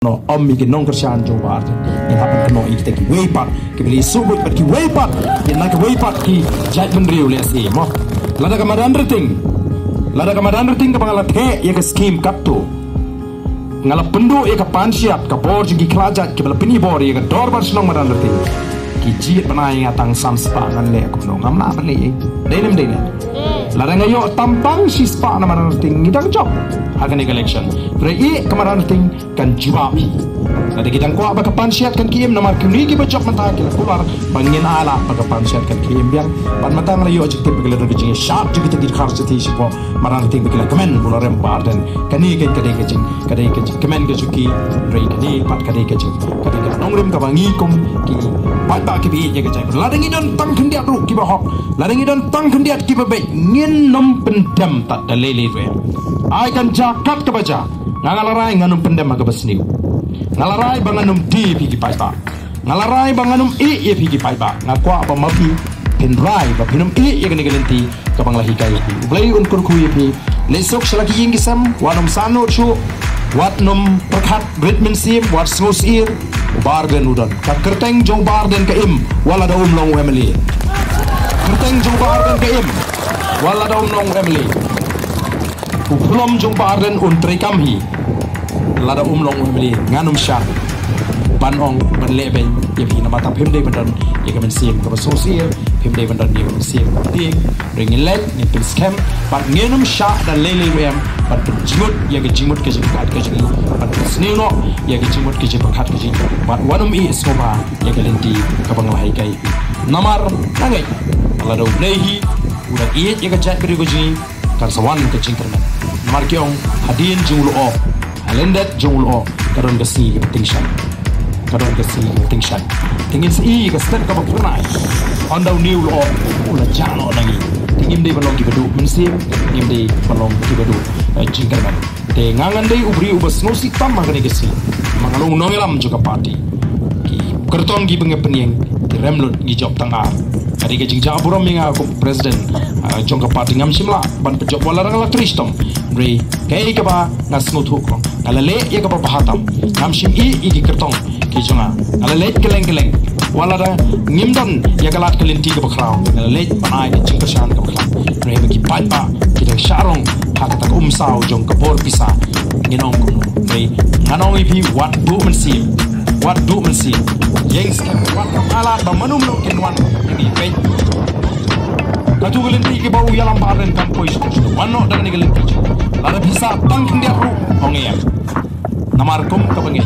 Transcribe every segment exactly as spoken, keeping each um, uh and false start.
noh, ym ïa ki nongkyrshan jong u Bah Ardent. Ngi hap ban kynnoh ïa kita kiwei pat kiba la ïasuhbuit bad kiwei pat, ïa na kiwei pat ki jaitbynriew lehse mo. Lada ka Madanrting, lada ka Madanrting kaba nga la theh ïa ka skim katto, nga la pynduh ïa ka panshiat, ka bor jong ki khlajait kiba la pynïabor ïa ka dorbar shnong Madanrting, ki jied ban ai ïa nga tang san spah, ngan leh kumno? Ngam lah ban leh ei. Dei ne ym dei ne? Lada nga ïoh tang tang shi spah na Madanrting, ngi dang jop ha kane ka election. Hynrei ïa ka Madanrting kan jubab hi. Lada ki dang kwah ba ka panshiat kan im, namar kine kiba jop mynta ki la kular ba ngin ai lah ba ka panshiat kan im biang. Bad mynta nga la ïoh jingtip ba ki la don ka jingïashad jong kita ki dkhar jaiti shapoh Madanrting ba ki la kmen ba u la rem Bah Ardent. Kane ka dei ka jing, ka dei ka jingkmen ka jong ki. Hynrei kane pat ka dei ka jing, ka dei ka nongrim kaba ngi kum ki paidbah kiba ïeit ïa ka jaitbynriew, lada ngi don tang khyndiat ruh kiba hok, lada ngi don tang khyndiat kiba beit, ngin ym pyndem tad da lei lei ruh. Ai kan jia kat kaba jia. Nga, nga la rai ngan ym pyndem ha kaba sniew. Nga la rai ba ngan ym die ïa phi ki paidbah. Nga la rai ba ngan ym ïeh ïa phi ki paidbah. Nga kwah ba ma phi phin rai ba phin ym ïeh ïa kane ka lynti kaba nga la hikai ïa phi. U Blei un kyrkhu ïa phi. Leit suk sha la ki ïing ki sem, wat nym sahnud shuh, wat nym pyrkhat rit mynsiem, wat sngewsyier. U Bah Ardent u don. Ka kyrteng jong u Bah Ardent ka im wat lada um long u M L A. Kyrteng jong u Bah Ardent ka im wat lada um long u M L A. U phlom jong u Bah Ardent un treikam hi lada um long u M L A. Ngan ym shah ban ong ban leh beiñ ïa phi namar tang phim dei ban don ïa ka mynsiem kaba sngewsyier, phim dei ban don ïa ka mynsiem kaba tieng. Hynrei ngin leit, ngin pynskhem, bad ngin ym shah da lei lei ruh em ban pynjingmut ïa ka jingmut ka jingpyrkhat ka jong ngi, ban pynsniew noh ïa ka jingmut ka jingpyrkhat ka jong ngi, bad wat nym ïeh sngewbha ïa ka lynti kaba nga la hikai. Namar nga ngeit lada U Blei hi u da ïeit ïa ka jaitbynriew ka jong ngi, kan sa wan ka jingkyrmen. Namar ki ong, hadien jong u lyoh, ha lyndet jong u lyoh, ka don ka sngi kaba tyngshaiñ. Ka don ka sngi kaba tyngshaiñ. Te ngin sa ïohi ka step kaba phyrnai. Ynda une u lyoh u la jah noh na ngi, te ngim dei ban long kiba duh mynsiem, ngim dei ban long kiba duh, eh, jingkyrmen. Te nga ngan dei u briew uba sngewsih tam ha kane ka sngi. Ma nga long u nongïalam jong ka party. Ki kyrtong kiba nga pynïeng ki rem lut, ngi jop tang ar. Ka dei ka jingjah burom ïa nga kum president, ah, jong ka party. Ngam shym lah ban pynjop wat la dang la trei shitom. Hynrei kaei kaba nga sngewthuh kong, nga la leh ïa kaba bha tam. Ngam shym ïeh ïa ki kyrtong ki jong nga. Nga la leit kylleng kylleng. Wat la dang ngim don ïa ka lad ka lynti kaba khraw, nga la leit ban ai ka jingkyrshan kaba khraw. Hynrei ba ki paidbah ki dang shah rong ha kata ka umsaw jong ka bor pisa. Ngin ong kumno? Hynrei ngan ong ïa phi, wat duh mynsiem. Wat duh mynsiem. Ïeng skhem, wat nym ai lad ba mano mano kin wan ïa ngi peit. Katu ka lynti kaba u ïalam Bah Ardent kam poi shuh shuh. Wan noh da kane ka lynti. Lada phi sah tang khyndiat ruh, ong ïa. Namar kum kaba ngeit,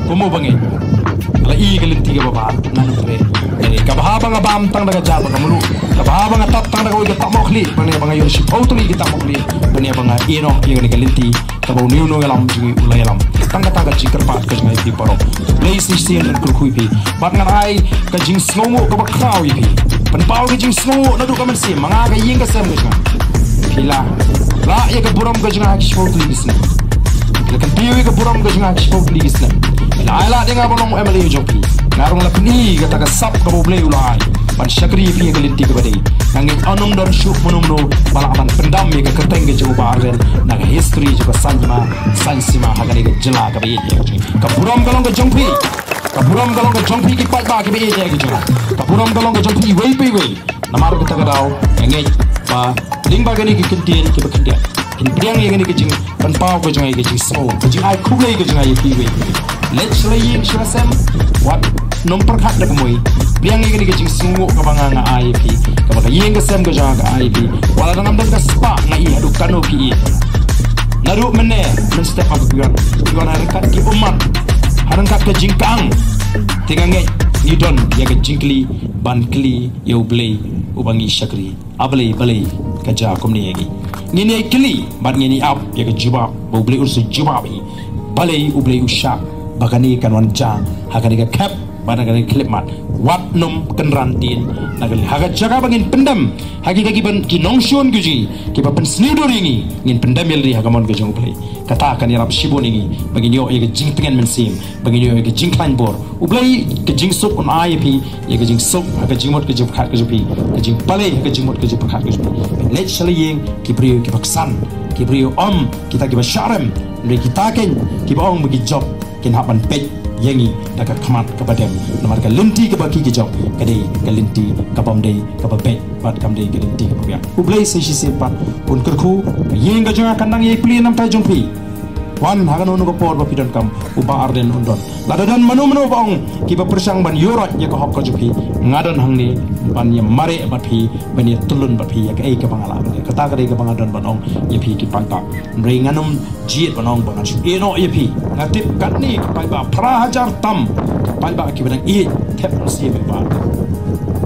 kum uba ngeit, la i ka lynti kaba bha, ngan ym treh. Kaba ha ba nga bam tang da ka ja ba ka mluh, kaba ha ba nga tap tang da kawei ka tap mohkhlieh, ba nga, ba nga ïoh shiphew tylli ki tap mohkhlieh, ba nga, ba nga ïeh noh ïa kane ka lynti kaba une u nongïalam jong ngi u la ïalam. Tang kata ka jingkyrpad ka jong nga ïa phi baroh. Blei shisien un kyrkhu ïa phi. Bad ngan ai ka jingsngewnguh kaba khraw ïa phi. Pynpaw ka jingsngewnguh naduh ka mynsiem, ma nga ka ïing ka sem ka jong nga. Phi la lah ïa ka burom ka jong nga ha ki shiphew tylli ki snem. Phi la kyntiew ïa ka burom ka jong nga ha ki shiphew tylli ki snem. Phi la ai lad ïa nga ban long M L A jong phi. Nga ruh nga la pyni kata ka sap kaba U Blei u la ai ban shakri ïa phi ha ka lynti kaba dei. Nga ngeit ym don shuh mano mano ba lah ban pyndam ïa ka kyrteng ka jong u Bah Ardent na ka history jong ka saiñ sima, saiñ sima ha kane ka jylla kaba ïeit ïa ka jong ngi. Ka burom ka long ka jong phi. Ka burom ka long ka jong phi ki paidbah kiba ïeit ïa ka jong nga. Ka burom ka long ka jong phi iwei pa iwei. Namar kata ka daw nga ngeit ba lyngba kine ki kyntien kiba khyndiat kin pdiang ïa kane ka jingpynpaw ka jong nga, ïa ka jingsngew, ka jingai khublei ka jong nga ïa phi iwei pa iwei. Leit sha la ïing sha la sem, wat nym pyrkhat da ka mui. Pdiang ïa kane ka jingsngewnguh kaba nga, nga ai ïa phi, kaba ka ïing ka sem ka jong nga ka ai ïa phi. Wat la dang ngam don ka spah, nga ïohi haduh katno phi ïeit. Naduh mynne mynstep haba phi wan, phi wan ha ryngkat ki ummat, ha ryngkat ka jingkang. Te nga ngeit ngi don ïa ka jingkylli ban kylli ïa U Blei uba ngi shakri. A balei, balei ka jia kumne ïa ngi? Ngin ïai kylli bad ngin ïai ap ïa ka jubab ba U Blei un sa jubab hi. Balei U Blei u shah ba kane kan wan jia ha kane ka khep bad ha kane ka khyllipmat? Wat nym kynran dien na kane, ha ka jaka ba ngin pyndem ha kita kiba, ki nongshun ki jong ngi kiba pynsniew dur ïa ngi, ngin pyndem ïa lade ha ka mon ka jong U Blei. Kata kan ïarap shibun ïa ngi ba ngin ïoh ïa ka jingtngen mynsiem, ba ngin ïoh ïa ka jingkhlaiñ bor. U Blei ka jingsuk un ai ïa phi ïa ka jingsuk ha ka jingmut ka jingpyrkhat ka jong phi, ka jingpalei ha ka jingmut ka jingpyrkhat ka jong phi. Leit sha la ïing ki briew kiba ksan, ki briew ym kita kiba shah rem, hynrei kita keiñ kiba ong ba ki jop. kin hap ban peit ïa ngi da ka khmat kaba dem. Namar ka lynti kaba ki ki jop ka dei ka lynti kabym dei kaba beit bad kam dei ka lynti kaba biang. U Blei sa shisien pat un kyrkhu, ka ïing ka jong nga kan nang ïai plie namar jong phi. Wan ha kano kano ka por ba phi donkam, u Bah Ardent un don. Lada don mano mano ba ong kiba pyrshang ban ïuh roit ïa ka hok ka jong phi, nga don hangne ban ïa mareh bad phi, ban ïa tyllun bad phi ïa kaei kaba nga lah ban ïa. Kata ka dei kaba nga don ban ong ïa phi ki paidbah. Hynrei ngan ym jied ban ong ba ngan shu ïeh noh ïa phi. Nga tip katne ki paidbah phra hajar tam, ki paidbah kiba dang ïeit thep mynsiem ïa u Bah.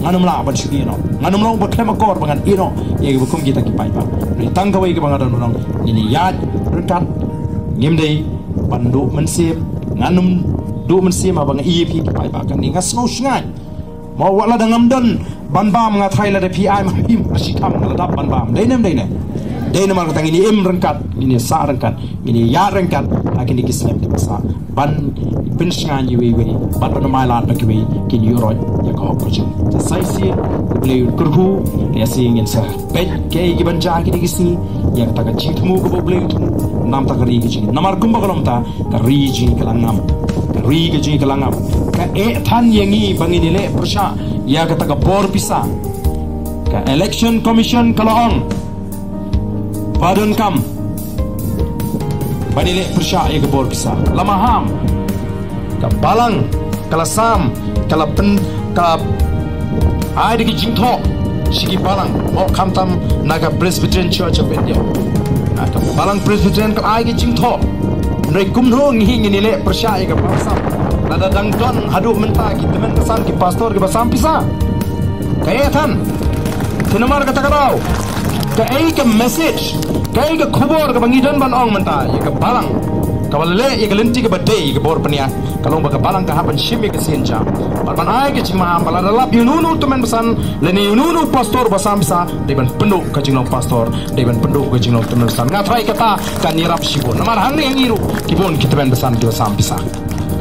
Ngan ym lah ban shu ïeh noh. Ngan ym lah ban khlem akor ba ngan ïeh noh ïa kiba kum kita ki paidbah. Hynrei tang kawei kaba nga don ban ong, ngin ïaid ryngkat, ngim dei ban duh mynsiem. Ngan ym duh mynsiem haba nga ïeh ïa phi ki paidbah. Katne nga sngew shngaiñ. Mo, wat lada ngam don ban bam, nga tharai lada phi ai ma phi ma shi kam nga la dap ban bam. Dei ne em dei ne? Dei namar kata ngin ïa im ryngkat, ngin ïa sah ryngkat, ngin ïa ïaid ryngkat ha kine ki snem kiba sah ban pynshngaiñ iwei iwei bad ban ym ailad ba kiwei kin ïuh roit ïa ka hok ka jong. Te sa shisien U Blei un kyrkhu, ïa shisien ngin sa peit kaei ki ban jia ha kine ki sngi ïa kata ka jingthmu kaba U Blei u thmu. Namar kata ka ri ka jong, namar kumba ka long mynta, ka ri jong ngi ka la ngam. Ka ri ka jong ngi ka la ngam. Ka eh than ïa ngi ba ngin ïaleh pyrshah ïa kata ka bor pisa. Ka Election Commission ka la ong ba donkam ban ïaleh pyrshah ïa ka bor pisa. La maham. Ka balang ka la sam, ka la pyn, ka ai da ki jingthoh sha ki balang, mo, khamtam na ka Presbyterian Church of India. Na ka balang Presbyterian ka la ai ki jingthoh. Hynrei kumno ngi ngin ïaleh pyrshah ïa ka bamsap lada dang don haduh mynta ki tymmen basan ki pastor kiba sam pisa? Ka eh than. Te namar kata ka daw, kaei ka message, kaei ka khubor kaba ngi don ban ong mynta ïa ka balang kaba la leh ïa ka lynti kaba dei, ïa ka bor pynïaid? Ka long ba ka balang ka hap ban shim ïa ka sienjam bad ban ai ka jingmaham ba lada lap ïa uno uno u tymmen basan lane ïa uno uno u pastor ba sam pisa, dei ban pynduh ka jinglong pastor, dei ban pynduh ka jinglong tymmen basan. Nga tharai kata kan ïarap shibun namar hangne ha ngi ruh ki bun ki tymmen basan kiba sam pisa.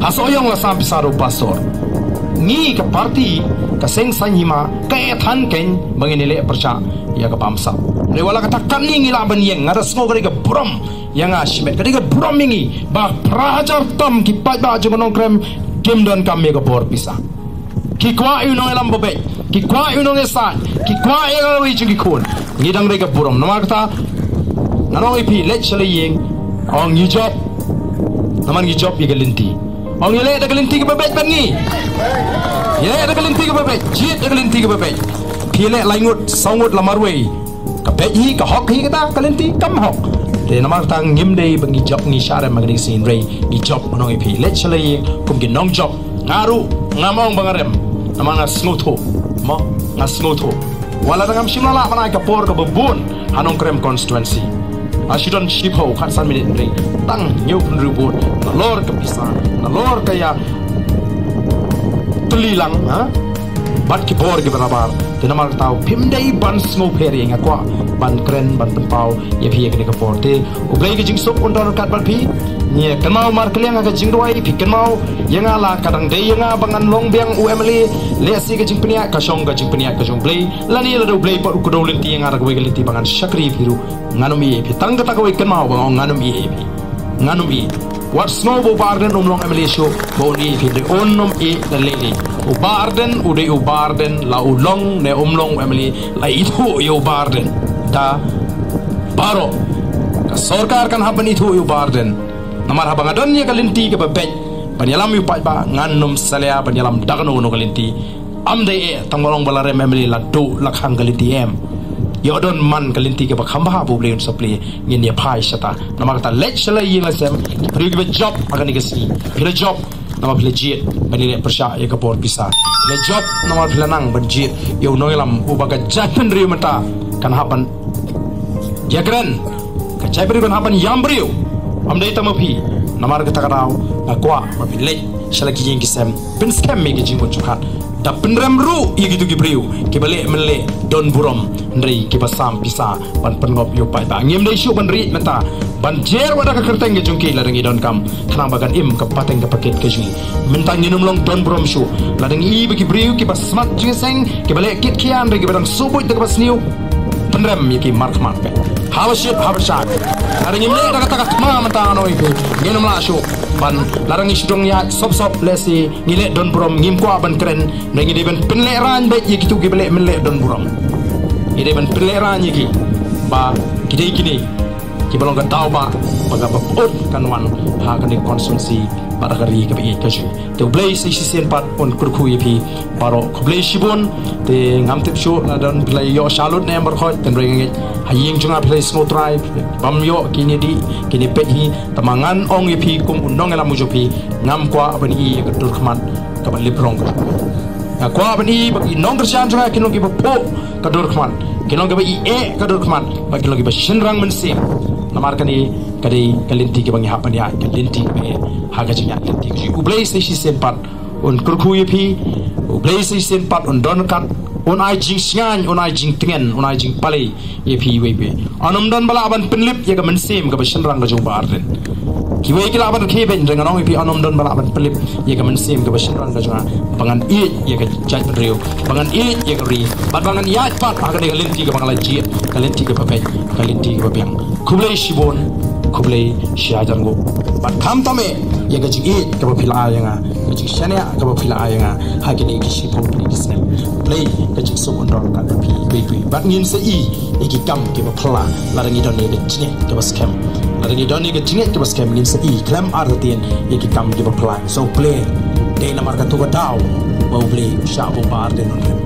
Ha Sohiong la sam pisa da u pastor. Ngi ka party ka Seng Saiñ Hima ka eh than keiñ ba ngin ïaleh pyrshah ïa ka bamsap. Hynrei wat la kata, katne ngi lah ban ïeng. Nga da sngew ka dei ka burom ïa nga shimet, ka dei ka burom ïa ngi ba phra hajar tam ki paidbah jong ka Nongkrem kim donkam ïa ka bor pisa. Ki kwah ïa u nongïalam ba beit, ki kwah ïa u nongïasaid, ki kwah ïa kawei jong ki khun. Ngi dang dei ka burom. Namar kata ngan ong ïa phi, leit sha la ïing, ong ngi jop. Namar ngi jop ïa ka lynti. Ong ïaleh da ka lynti kaba beit bad ngi. Ïaleh da ka lynti kaba beit, jied da ka lynti kaba beit. Phi leh lai ngut, saw ngut la marwei. Ka beit hi, ka hok hi kata ka lynti? Kam hok. Te namar kata ngim dei ba ngi jop, ngi sharem ma ka dei ka sien rei, ngi jop. Ngan ong ïa phi, leit sha la ïing kum ki nongjop. Nga ruh ngam ong ba nga rem, namar nga sngewthuh. Mo, nga sngewthuh. Wat la dang ngam shym la lah ban ai ka por kaba bun ha Nongkrem constituency. Nga shu don shiphew khatsan minit, hynrei tang hynñiew phew hynriew vote, nalor ka pisa, nalor ka ïa tylli lang, ha, bad ki bor kiba nabar. Te namar kata phim dei ban sngewpher ïa nga, kwah ban kren ban pynpaw ïa phi ïa kane ka por. Te U Blei ka jingsuk un don ryngkat bad phi. Ngi kynmaw markylliang ha ka jingduwai, phi kynmaw ïa nga, la ka dang dei ïa nga ba ngan long biang u M L A, lehse ka jingpynïaid ka shong, ka jingpynïaid ka jong U Blei. Lane lada U Blei pat u kdew lynti ïa nga da kawei ka lynti ba ngan shakri ïa phi ruh, ngan ym ïeh ïa phi. Tang kata kawei kynmaw ba nga ong ngan ym ïeh ïa phi. Ngan ym ïeh. Wat sngew ba u Bah Ardent um long M L A shuh ba un ïeh ïa phi, hynrei un ym ïeh da lei lei. U Bah Ardent u dei u Bah Ardent, la u long ne um long u M L A, la ithuh ïa u Bah Ardent da baroh. Ka sorkar kan hap ban ithuh ïa u Bah Ardent. Namar haba nga don ïa ka lynti kaba beit ban ïalam ïa u paidbah, ngan ym salia ban ïalam da kano kano ka lynti. Ym dei eh tang ba long ba la rem M L A la duh la khang ka lynti, em. Ïoh don man ka lynti kaba kham bha ba U Blei un sa plie, ngin ïa phai shata. Namar kata leit sha la ïing la sem, ki briew kiba jop ha kane ka sngi. Phi la jop namar phi la jied ban ïaleh pyrshah ïa ka bor pisa. Phi la jop namar phi la nang ban jied ïa u nongïalam uba ka jaitbynriew mynta kan hap ban ïakren, ka jaitbynriew kan hap ban ïam briew. Ym dei tang ma phi. Namar kata ka daw nga kwah ba phi leit sha la ki ïing ki sem, pynskhem ïa ki jingmut jingpyrkhat, da pynrem ruh ïa kito ki briew kiba leh mynleh don burom, hynrei kiba sam pisa ban pynngop ïa u paidbah. Ngim dei shuh ban rieh mynta ban jer wat da ka kyrteng ka jong ki lada ngi donkam, khnang ba kan im ka pateng ka pakit ka jong ngi. Mynta ngin ym long don burom shuh lada ngi ïohi ba ki briew kiba smat jingïaseng, kiba leh kit khian, hynrei kiba dang sngewbha da kaba sniew, pynrem ïa ki markhmat. Haba shit haba shait, lada ngim leh da kata ka thma mynta, ngan ong ïa phi, ngin ym lah shuh. Ban lada ngi sdang ïa sop sop lehse ngi leh don burom, ngim kwah ban kren, ngi dei ban pynlehrain beit ïa kitu kiba leh mynleh don burom. Ngi dei ban pynlehrain ïa ki ba ki dei kine kiba long ka daw ba, ba ka ba put kan wan ha kane ka constituency bad ha ka ri kaba ïeit ka jong ngi. Te U Blei sa shisien pat un kyrkhu ïa phi baroh, khublei shibun. Te ngam tip shuh la don phi la ïoh shalut ne em baroh, tang ba nga ngeit ha ïing jong nga phi la sngewthuh trai, bym ïoh kine dih kine peit hi. Tangba ngan ong ïa phi kum u nongïalam u jong phi, ngam kwah ban ïohi ïa ka dur khmat kaba lip rong ka. Nga kwah ban ïohi ba ki nongkyrshan jong nga kin long kiba phuh ka dur khmat, kin long kiba ïeh ka dur khmat, bad kin long kiba shynrang mynsiem. Namar kane ka dei ka lynti kaba ngi hap ban ïaid, ka lynti kaba eh ha ka jingïaid lynti ka jong ngi. U Blei sa shisien pat un kyrkhu ïa phi. U Blei sa shisien pat un don kat, un ai jingshngaiñ, un ai jingtngen, un ai jingpalei ïa phi iwei pa iwei. Ym don ba lah ban pynlip ïa ka mynsiem kaba shynrang ka jong u Bah Ardent. Kiwei ki lah ban khie beiñ, hynrei ngan ong ïa phi, ym don ba lah ban pynlip ïa ka mynsiem kaba shynrang ka jong nga, ba ngan ïeit ïa ka jaitbynriew, ba ngan ïeit ïa ka ri, bad ba ngan ïaid pat ha kane ka lynti kaba nga la jied, ka lynti kaba beit, ka lynti kaba biang. Khublei shibun, khublei shihajar nguh. Bad khamtam eh ïa ka jingïeit kaba phi la ai ïa nga, ka jingshaniah kaba phi la ai ïa nga ha kine ki shiphew tylli ki snem. Blei ka jingsuk un don kat ha phi iwei pa iwei. Bad ngin sa ïohi ïa ki kam kiba phylla lada ngi don ïa ka jingngeit kaba skhem. Lada ngi don ïa ka jingngeit kaba skhem, ngin sa ïohi khlem artatien ïa ki kam kiba phylla. So Blei, dei namar kata ka daw ba U Blei u shah ba U Bah Ardent un rem.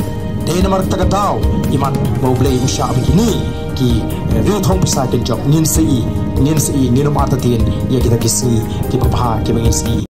Dei namar kata ka daw, imat, ba U Blei u shah ba kine ki, eh, riewthong pisa kin jop. Ngin sa ïohi, ngin sa ïohi, ngin ym artatien ïa kita ki sngi kiba bha kiba ngin sa ïohi.